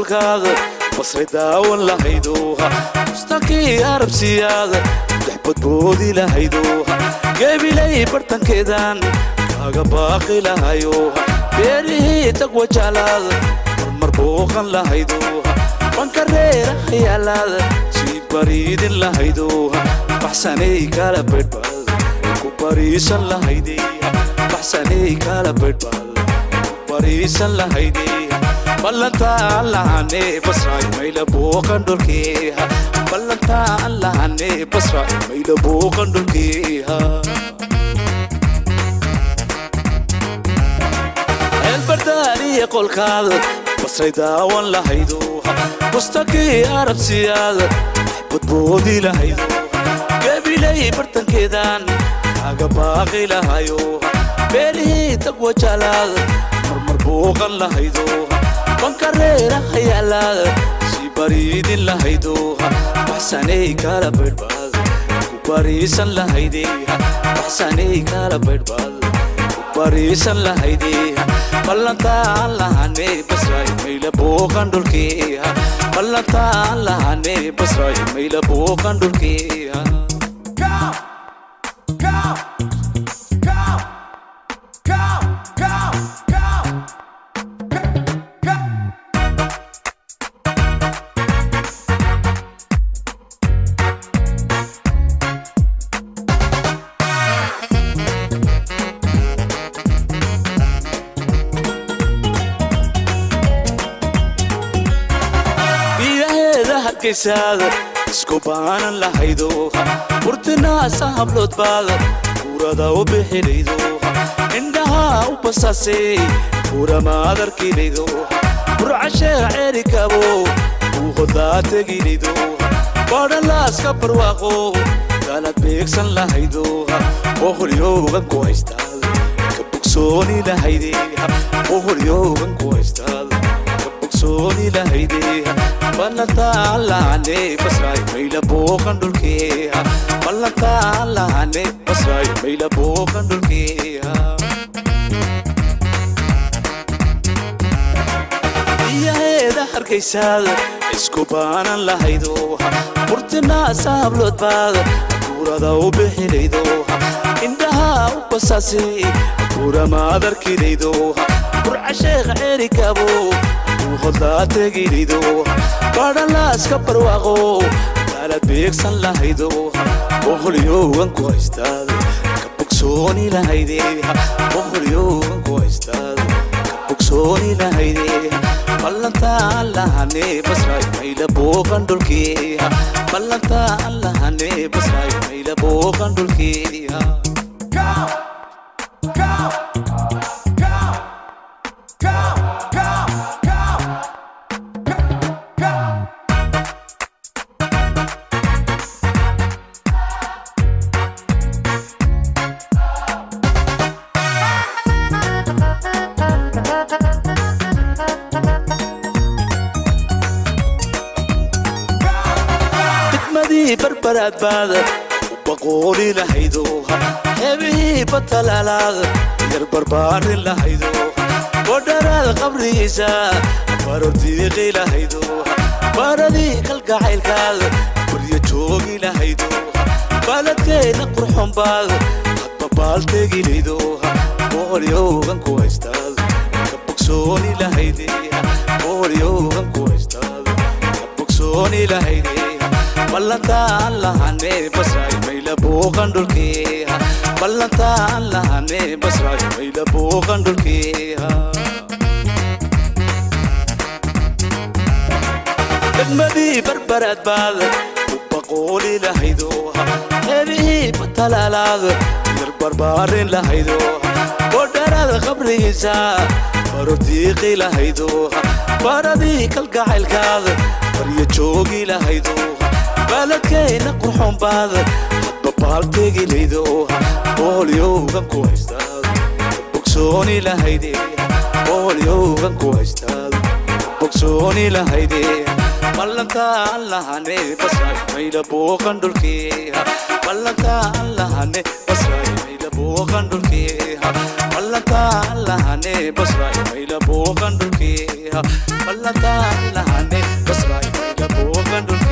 Qolkaada Basray daawan lahayduha, mustakii Arabsiyaada dhex badboodi lahayduha, Gebilay bartankeedan kaaga baaqi lahayuha, beerihii Tagwajaalaada marmar booqan lahayduha, bankareera hayaalaada sii bariidin lahayduha, Baxsanay kala baydhbaad ku bariisan lahaydiha, Baxsanay kala baydhbaad ku bariisan lahaydiha. Ballantaan lahane, Basray mayla booqan dhulkiiha. Ballantaan lahane, Basray mayla booqan dhulkiiha. Eelbardaaliya qolkaada Basray daawan lahayduha, mustakii Arabsiyaada badboodi lahayduha, Gebilay bartankeedan kaaga baaqi lahayuha, beerihii Tagwajaalaada marmar booqan lahayduha, bankareera hayaalaada sii bariidin lahayduha, Baxsanay kala baydhbaad ku bariisan lahaydiha, Baxsanay kala baydhbaad ku bariisan lahaydiha. Ballantaan lahane, Basray mayla booqan dhulkiiha. Ballantaan lahane, Basray mayla booqan dhulkiiha. Go! Go! Go! Go! Go! Go! Go! Biyaheeda hargaysaada isku baanan lahayduha, burtinaasa hablood baada kuurada u bixinayduha, indhaha u basaasay kuuramaad arkinayduha, Burcasheega Ceerikabo uu hodaa teginayduha, badhalaaska barwaaqo dalad beegsan lahayduha, boholyoogan ku haystaada ka bogsooni lahaydiha, boholyoogan ku haystaada ka bogsooni lahaydiha. Ballantaan lahane, Basray mayla booqan dhulkiiha. Ballantaan lahane, Basray mayla booqan dhulkiiha. Biyaheeda hargaysaada isku baanan lahayduha, burtinaasa hablood baada kuurada u bixinayduha, indhaha u basaasay kuuramaad arkinayduha, Burcasheekha Ceerikabo uu hodaa teginayduha, badhalaaska barwaaqo daalad beegsan lahayduha, boholyoogan ku haystaada ka bogsooni lahaydiha, boholyoogan ku haystaada ka bogsooni lahaydiha. Ballantaan lahane, Basray mayla booqan dhulkiiha. Ballantaan lahane, Basray mayla booqan dhulkiiha. Go! Go! Go! Go! Go! Go! Go! Degmadii Barbaraad baada u baqooli lahayduha, heebihii Batalaalaad yar barbaarin lahayduha, bodharaad qabrigiisa barordiiqi lahayduha, baradii kalgacaylkaad baryo joogi lahayduha, baladkeenna qurxon baad hadba baaltegilayduha, boholyoogan ku haystaad ka bogsooni lahaydiha, boholyoogan ku haystaad ka bogsooni lahaydiha. Ballantaan lahane, Basray mayla booqan dhulkiiha. Ballantaan lahane, Basray mayla booqan dhulkiiha. Degmadii Barbaraad baad u baqooli lahayduha, heebihii Batalaalaad yar barbaarin lahayduha, bodharaad qabrigiisa barordiiqi lahayduha, baradii kalgacaylkaad baryo joogi lahayduha, baladkeenna qurxoon baad hadba baaltegilayduha, boholyoogan ku haystaad ka bogsooni lahaydiha, boholyoogan ku haystaad ka bogsooni lahaydiha. Ballantaan lahane Basray, mayla booqan dhulkii. Ballantaan lahane Basray, mayla booqan dhulkii. Ballantaan lahane Basray, mayla booqan dhulkii. Ballantaan lahane Basray, mayla booqan dhulkii.